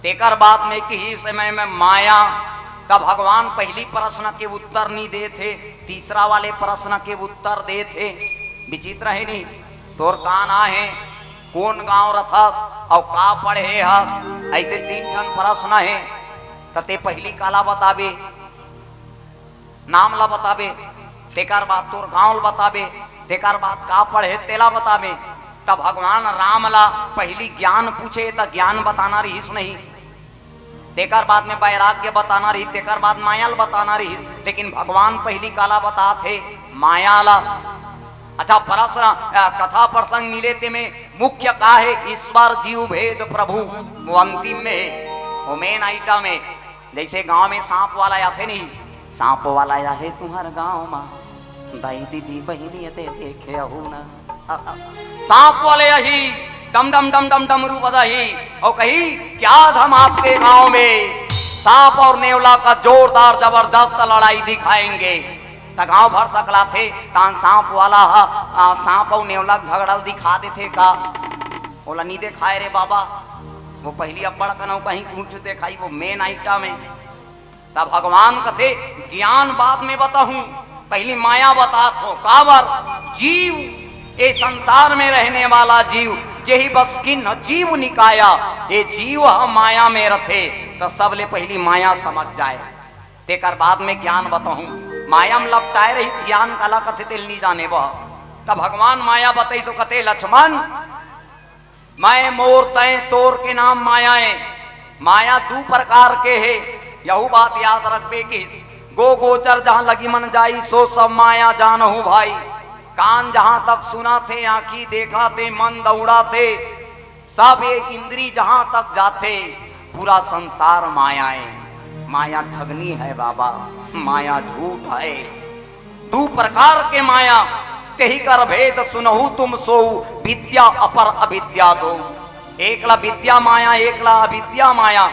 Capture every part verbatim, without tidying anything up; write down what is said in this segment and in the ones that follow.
तेकर बाद में किही समय में माया, त भगवान पहिली प्रश्न के उत्तर नहीं देथे, तीसरा वाले प्रश्न के उत्तर देथे। विचित्र हे नहीं? तोर का नाम हे, कोन गांव रथस, अउ का पढ़े हस? अइसे तीन ठन प्रश्न हे। त तें पहिली काला बताबे? नाम ला बताबे, तेकर बाद तोर गांव ला बताबे, तेकर बाद का पढ़े तेला बताबे। त भगवान राम ला पहिली ज्ञान पूछे त ज्ञान बताना रहिस नहीं, तेकर बाद में वैराग्य बताना रहिस, तेकर बाद माया ला बताना रहिस, लेकिन भगवान पहिली काला बतात हे? माया ला। अच्छा, प्रश्न, अ, कथा प्रसंग मिले ते में मुख्य का हे? ईश्वर जीव भेद प्रभु, वो अंतिम में हे, वो main item हे। जइसे गांव में सांप वाला आथे नहीं, सांप वाला आहे तुम्हर गांव मा, दाई दीदी बहिनी ते देखे अहू ना। सांप वाले आही, डम डम डम डम डमरू बजाही, अउ कही कि आज हम आपके गांव में सांप और नेवला का जोरदार जबरदस्त लड़ाई दिखाएंगे। त गांव भर सकलाथे, तान सांप वाला ह, आ, सांप अउ नेवला झगड़ा दिखा देथे का? ओला नी देखाय रे बाबा, वो पहिली अब्बड़ कन अउ कहीं कुछ देखाही, वो main item हे। त भगवान कथे, ज्ञान बाद में बताहूं, पहिली माया बतात हों। काबर? जीव, ये संसार में रहने वाला जीव, जेहि बस किन्ह जीव निकाया, ये जीव ह माया में रथे, त सबले पहिली माया समझ जाय, तेकर बाद में ज्ञान बताहूं। माया में लपटाय रही, ज्ञान काला कथे तेल नी जाने बह। त भगवान माया बताइस अउ कथे, लक्ष्मण, मैं मोर तैं तोर के नाम माया हे। माया दू प्रकार के हे, यहू बात याद रखबे कि गो गोचर जहां लगी मन जाई, सो सब माया जानहु भाई। कान जहां तक सुनाथे, आंखी देखाथे, मन दौड़ाथे, सब ये इंद्री जहां तक जाथे, पूरा संसार माया हे। माया ठगनी हे बाबा, माया झूठ हे। दू प्रकार के माया, तेहि कर भेद सुनहु तुम सोऊ, विद्या अपर अविद्या दोऊ। एक ला विद्या माया, एक ला अविद्या माया।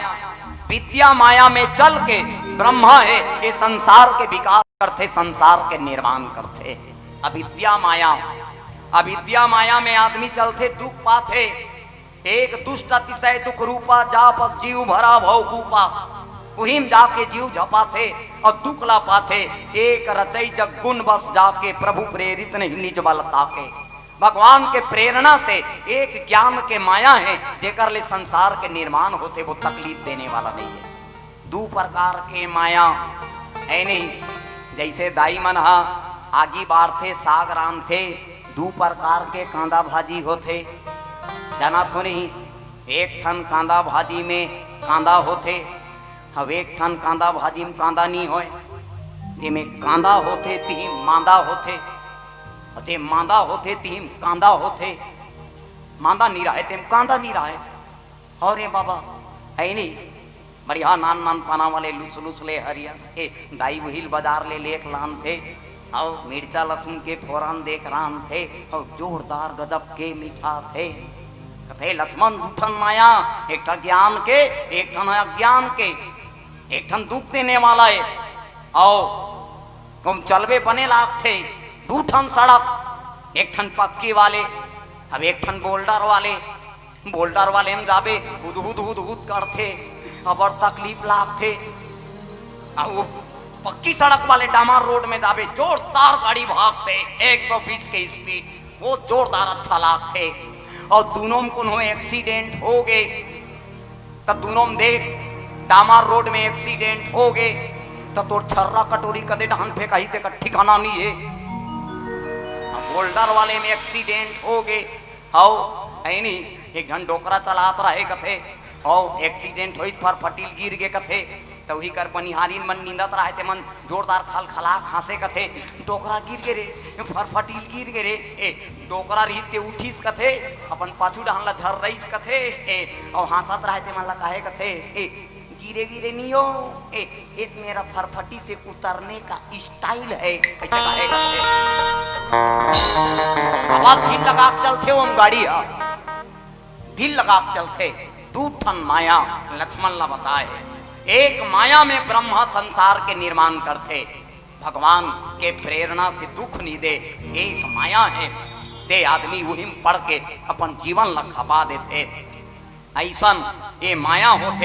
विद्या माया में चल के ब्रह्मा हे, ये संसार के विकास करथे, संसार के निर्माण करथे। अविद्या माया, अविद्या माया में आदमी चलथे, दुख पाथे। एक दुष्ट अतिशय दुख रूपा, जा बस जीव भरा भव कूपा। उही में जाके जीव झपाथे अउ दुख ला पाथे। एक रचई जग गुन बस, जाके प्रभु प्रेरित नहीं निज बल ताके। भगवान के प्रेरणा से एक ज्ञान के माया हे, जेकर ले संसार के निर्माण होथे, वो तकलीफ देने वाला नहीं हे। दू प्रकार के माया हे नहीं, जइसे दाई मन ह आगी बारथे, साग रांधथे, दू प्रकार के कांदा भाजी होथे, जानत हो नहीं? एक ठन कांदा भाजी में कांदा होथे, अउ एक ठन कांदा भाजी में कांदा नी होय। जेमे कांदा होथे, तिही मांदा होथे, अउ जे मांदा होथे, तिही कांदा होथे। मांदा नी राहय, तेम कांदा नी राहय। अरे बाबा, हे नहीं? बढ़िया नान नान पाना वाले लुस लुस ले हरिया। ए, दाई उहिल बाजार ले लेख लानथे, अउ मिर्चा लहसुन के फोरन देख रांधथे, अउ जोरदार गजब के मिठाथे। कथे, लक्ष्मण दू ठन माया, एक ठन ज्ञान के, एक ठन अज्ञान के। एक ठन दुख देने वाला हे, अउ तुम चलबे बने लागथे, दू ठन सड़क, एक ठन पक्की वाले, अब एक ठन बोल्डर वाले। बोल्डर वाले में जाबे, हुद हुद हुद हुद करथे, अबड़ तकलीफ लागथे। अउ वो पक्की सड़क वाले डामर रोड में जाबे, जोरदार गाड़ी भागथे, एक सौ बीस के स्पीड, वो जोरदार अच्छा लागथे। अउ दूनों में कोनो एक्सीडेंट हो गे, त दूनों में देख, डामर रोड में एक्सीडेंट हो गे, त तोर छर्रा कटोरी कते डहन फेंकाही, तेकर ठिकाना नहीं हे। अब बोल्डर वाले में एक्सीडेंट हो गे, हव, हे नहीं, एक झन डोकरा चलात रहे कथे, हव, एक्सीडेंट होइस, फरफटील गिर गे कथे, त उही कर बनिहारिन मन निंदत रहे, ते मन जोरदार खलखला खांसे कथे, डोकरा गिर गे रे, फरफटील गिर गे रे। ए, डोकरा रहिस ते उठिस कथे, अपन पाछू डहन ला झर्रइस कथे, ए, अउ हांसत रहे ते मन ला कहे कथे, ए, गिरे गिरे नियो, ए, ए त मेरा फरफटी से उतरने का स्टाइल है, ऐसे कहे कथे। बाबा धीर लगा के चलथे ओम गाड़ी ह, धीर लगा के चलथे। दू ठन माया लक्ष्मण ला बताए, एक माया में ब्रह्मा संसार के निर्माण करथे, भगवान के प्रेरणा से दुख नहीं दे, एक माया हे, ते आदमी उही में पड़ के अपन जीवन ला खपा देथे। अइसन ये माया होथे,